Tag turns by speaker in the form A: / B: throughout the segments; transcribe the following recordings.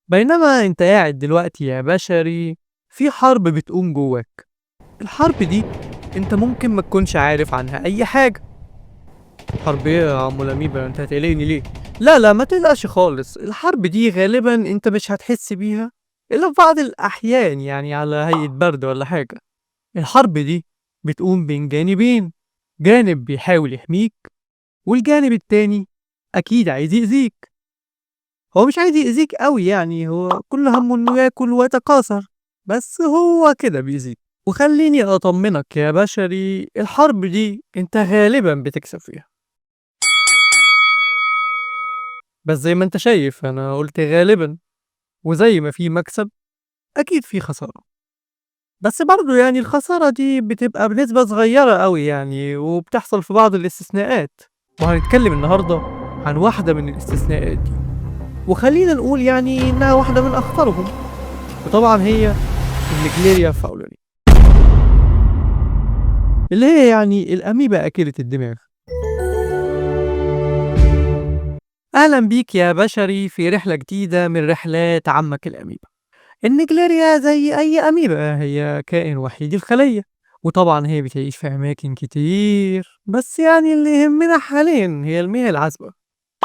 A: بينما انت قاعد دلوقتي يا بشري في حرب بتقوم جواك. الحرب دي انت ممكن ما تكونش عارف عنها اي حاجة. حرب ايه يا عم الاميبا؟ انت هتقلقني ليه؟ لا لا ما تقلقش خالص، الحرب دي غالبا انت مش هتحس بيها الا في بعض الاحيان، يعني على هيئة برد ولا حاجة. الحرب دي بتقوم بين جانبين، جانب بيحاول يحميك والجانب التاني اكيد عايز يأذيك. هو مش عايز يأذيك قوي يعني، هو كل همه انه ياكل ويتكاثر، بس هو كده بيأذيك. وخليني اطمنك يا بشري، الحرب دي انت غالبا بتكسب فيها، بس زي ما انت شايف انا قلت غالبا، وزي ما في مكسب اكيد في خسارة، بس برضو يعني الخسارة دي بتبقى بنسبة صغيرة قوي يعني، وبتحصل في بعض الاستثناءات. وهنتكلم النهاردة عن واحدة من الاستثناءات دي، وخلينا نقول يعني انها واحدة من اخطرهم، وطبعا هي ال Naegleria fowleri، اللي هي يعني الأميبا أكلة الدماغ. أهلا بيك يا بشري في رحلة جديدة من رحلات عمك الأميبا. ال Naegleria زي أي أميبا هي كائن وحيد الخلية، وطبعا هي بتعيش في أماكن كتير، بس يعني اللي يهمنا حاليا هي المياه العذبة،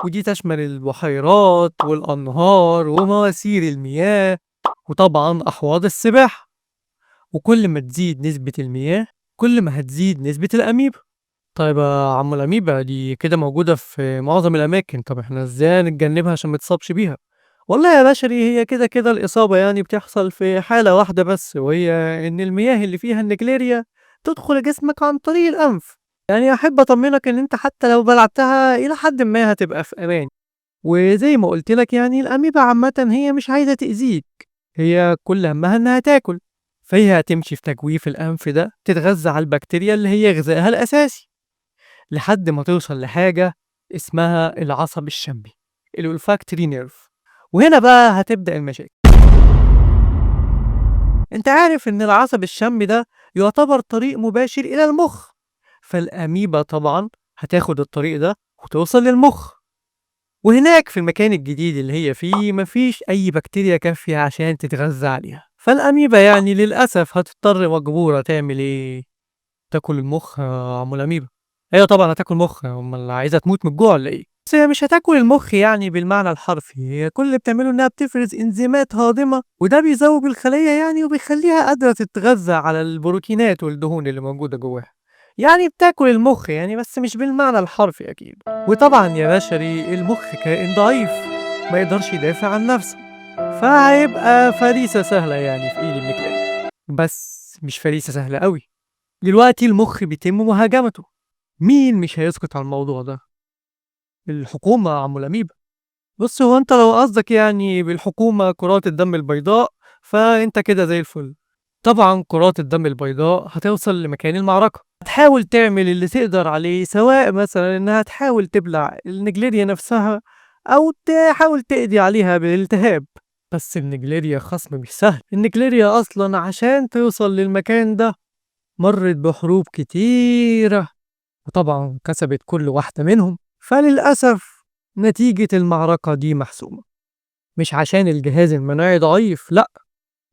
A: ودي تشمل البحيرات والأنهار ومواسير المياه، وطبعا أحواض السباحة. وكل ما تزيد نسبة المياه كل ما هتزيد نسبة الأميبا. طيب يا عم الأميبا دي كده موجودة في معظم الأماكن، طب احنا ازاي نتجنبها عشان ما تصابش بيها؟ والله يا بشري هي كده كده الإصابة يعني بتحصل في حالة واحدة بس، وهي إن المياه اللي فيها ال Naegleria تدخل جسمك عن طريق الأنف. يعني أحب أطمنك إن أنت حتى لو بلعتها إلى حد ما هتبقى في أمان. وزي ما قلت لك يعني الأميبا عامة هي مش عايزة تأذيك، هي كل همها إنها تاكل، فهي هتمشي في تجويف الأنف ده تتغذى على البكتيريا اللي هي غذائها الأساسي، لحد ما توصل لحاجة اسمها العصب الشمي، ال olfactory nerve. وهنا بقى هتبدأ المشاكل. انت عارف ان العصب الشمي ده يعتبر طريق مباشر الى المخ، فالأميبا طبعا هتاخد الطريق ده وتوصل للمخ، وهناك في المكان الجديد اللي هي فيه مفيش أي بكتيريا كافية عشان تتغذى عليها، فالأميبا يعني للأسف هتضطر مجبورة تعمل إيه؟ تاكل المخ يا عم الأميبا. أيوة طبعا هتاكل مخ، أمال عايزة تموت من الجوع ولا إيه؟ بس هي مش هتاكل المخ يعني بالمعنى الحرفي، هي كل اللي بتعمله إنها بتفرز إنزيمات هاضمة، وده بيذوب الخلية يعني وبيخليها قادرة تتغذى على البروتينات والدهون اللي موجودة جواها. يعني بتاكل المخ يعني، بس مش بالمعنى الحرفي أكيد. وطبعا يا بشري المخ كائن ضعيف ما يقدرش يدافع عن نفسه، فهيبقى فريسة سهلة يعني في إيد ال Naegleria، بس مش فريسة سهلة قوي. دلوقتي المخ بيتم مهاجمته، مين مش هيسكت على الموضوع ده؟ الحكومة يا عم الأميبا. بص هو أنت لو قصدك يعني بالحكومة كرات الدم البيضاء فأنت كده زي الفل. طبعا كرات الدم البيضاء هتوصل لمكان المعركة، هتحاول تعمل اللي تقدر عليه، سواء مثلا إنها تحاول تبلع ال Naegleria نفسها أو تحاول تقضي عليها بالالتهاب. بس ال Naegleria خصم مش سهل، ال Naegleria أصلا عشان توصل للمكان ده مرت بحروب كتيرة، وطبعا كسبت كل واحدة منهم، فللأسف نتيجة المعركة دي محسومة. مش عشان الجهاز المناعي ضعيف، لأ،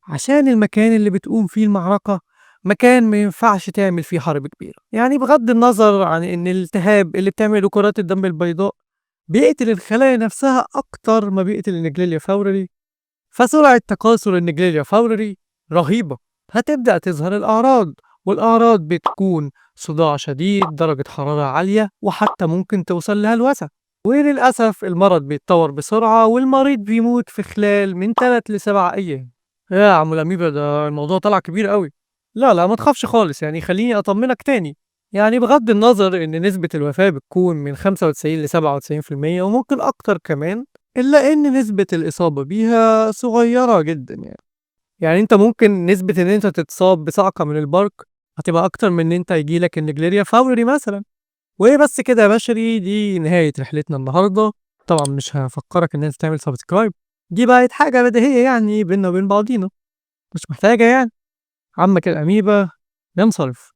A: عشان المكان اللي بتقوم فيه المعركة مكان ما ينفعش تعمل فيه حرب كبيرة. يعني بغض النظر عن إن الالتهاب اللي بتعمله كرات الدم البيضاء بيقتل الخلايا نفسها أكتر ما بيقتل ال Naegleria fowleri، فسرعة تكاثر ال Naegleria fowleri رهيبة. هتبدأ تظهر الأعراض، والأعراض بتكون صداع شديد، درجة حرارة عالية، وحتى ممكن توصل لهلوسة. وللأسف المرض بيتطور بسرعة والمريض بيموت في خلال من 3 ل 7 أيام. يا عم الأميبا ده الموضوع طلع كبير قوي. لا لا ما تخافش خالص، يعني خليني أطمنك تاني. يعني بغض النظر إن نسبة الوفاة بتكون من 95 ل 97% وممكن أكتر كمان، إلا إن نسبة الإصابة بيها صغيرة جدا. يعني أنت ممكن نسبة إن أنت تتصاب بصعقة من البرق هتبقى أكتر من إن أنت يجيلك ال Naegleria fowleri مثلا. وإيه بس كده يا بشري، دي نهاية رحلتنا النهاردة. طبعا مش هفكرك إن أنت تعمل subscribe، دي بقت حاجة بديهية يعني بينا وبين بعضينا، مش محتاجة يعني. عمك الأميبا ينصرف.